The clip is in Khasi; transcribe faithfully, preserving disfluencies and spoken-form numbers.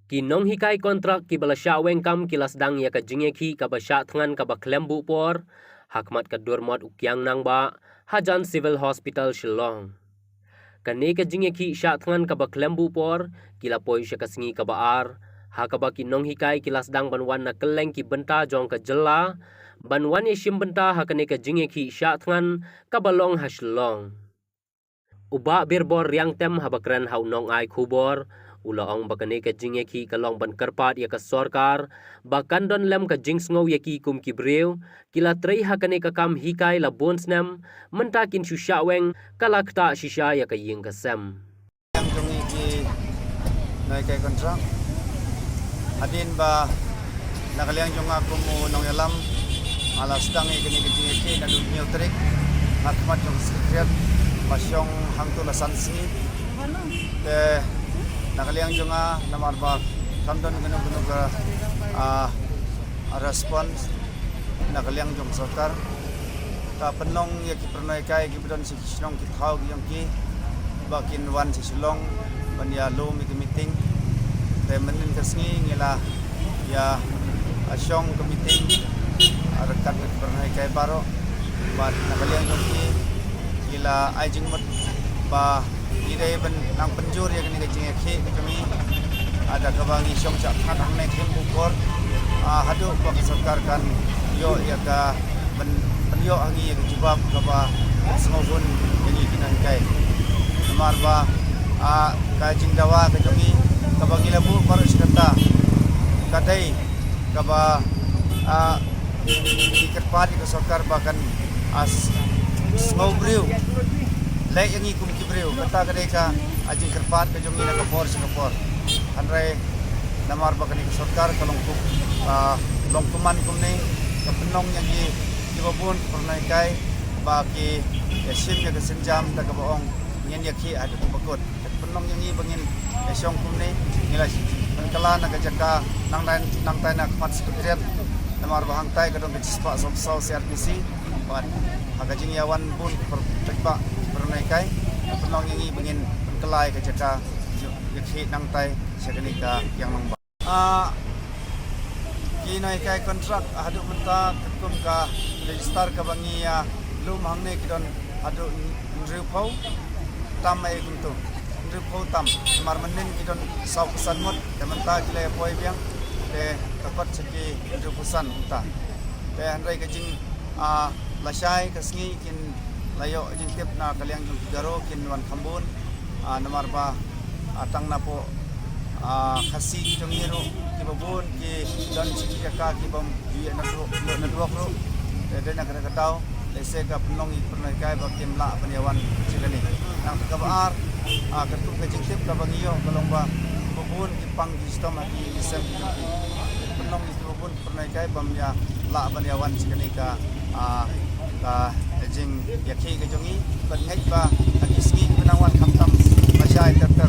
Ki nonghikai kontrak kiba la shah weng kam ki la sdang ïa ka jingïakhih kaba shah thngan kaba khlem buh por ha khmat ka durmot u Kiang Nangbah hajan Civil Hospital Shillong. Kane ka jingïakhih shah thngan kaba khlem buh por ki la poi sha ka sngi kaba ar, ha kaba ki nonghikai ki la sdang ban wan na kylleng ki bynta jong ka jylla ban wan ïashim bynta ha kane ka jingïakhih shah thngan kaba long ha Shillong. U Bah Birbor Riangtem, haba kren ha u nongai khubor, u la ong ba kane ka jingïakhih ka long ban kyrpad ïa ka sorkar ba kan don lem ka jingsngew ïa ki kum ki briew ki la trei ha kane ka kam hikai la bun snem, mynta kin shu shah weng, ka la ktah shisha ïa ka ïing ka sem. Jong ngi ki nonghikai kontrak. Hadien ba na ka liang jong nga kum u nongïalam, nga la sdang ïa kane ka jingïakhih naduh hynñiew tarik ha khmat jong ka Secretariat, ba shong hangto la san sngi. Te na ka liang jong nga, namar ba kam don kano kano ka, ah, response na ka liang jong ka sorkar, ka pynlong ïa ki pyrnoi kai kiba don sha ki shnong ki thaw ki jong ki ba kin wan sha Shillong ban ïa lum ïa ka meeting. Te mynnin ka sngi ngi la ïa, ah, shong ka meeting, ah, ryngkat bad ki pyrnoi kai baroh. Bad na ka liang jong ki, ki la ai jingmut ba ngi dei ban nang pynjur ïa kane ka jingïakhih ka jong ngi. Lada kaba ngi shong shah thngan hangne khlem buh por, ah, haduh ba ka sorkar kan ïoh ïa ka ban, ban ïoh ha ngi ïa ka jubab kaba sngewhun ïa ngi ki nonghikai. Namar ba, ah, ka jingdawa ka jong ngi kaba ngi la buh baroh shi katta ka dei kaba, ah, ngi kyrpad ïa ka sorkar ba kan, ah, sngew briew, leh ïa ngi kum ki briew. Kata ka dei ka, ah, jingkyrpad ka jong ngi na ka por sha ka por. Hynrei namar ba kane ka sorkar ka long kum, ah, long kumne kumne, ka pynlong ïa ngi kiba bun ki pyrnoi kai ba ki ïashim ïa ka sienjam da kaba ong ngin ïakhih haduh ba kut. Ka pynlong ïa ngi ba ngin ïashong kumne, ngi la pynkylla na ka jaka nangtai, nangtai na khmat Secretariat. Namar ba hangtai ka don ka shispah sawphew saw C R P C. Bad ha ka jingïawan bun ki pyrnoi kai, ka pynlong ïa ngi ba ngin pynkylla ïa ka jaka ïakhih nangtai sha kane ka Kiang Nangbah. Ah, ki nonghikai kontrak haduh mynta katkum ka register kaba ngi ïa lum hangne ki don haduh hynriewphew tam, eh, kumto. Hynriewphew tam. Namar mynnin ki don sawphew san ngut, te mynta ki la ïa poi biang, te ka kot sha ki hynriewphew san kumta. Te hynrei ka jing, ah, lashai ka sngi kin la ïoh jingtip na ka liang jong ki Garo kin wan kham bun, ah, namar ba, ah, tang na pdeng, ah, Khasi ki jong ngi ruh kiba bun ki don shi ki jaka ki bym ïoh na duh, ïoh na duh ruh. Te dei na kata ka daw lehse ka pynlong ïa ki pyrnoi kai ba kim lah ban ïawan sha kane. Nangta kaba ar, ah, katkum ka jingtip kaba ngi ïoh ka long ba kiba bun ki pang ki shitom ha ki ïing ki sem ki jong ki. Pynlong ïa kiba bun pyrnoi kai bym ïa lah ban ïawan sha kane ka, ah, ka jingïakhih ka jong ngi. Bad ngeit ba ha ki sngi kiba nang wan khamtam lashai ter ter.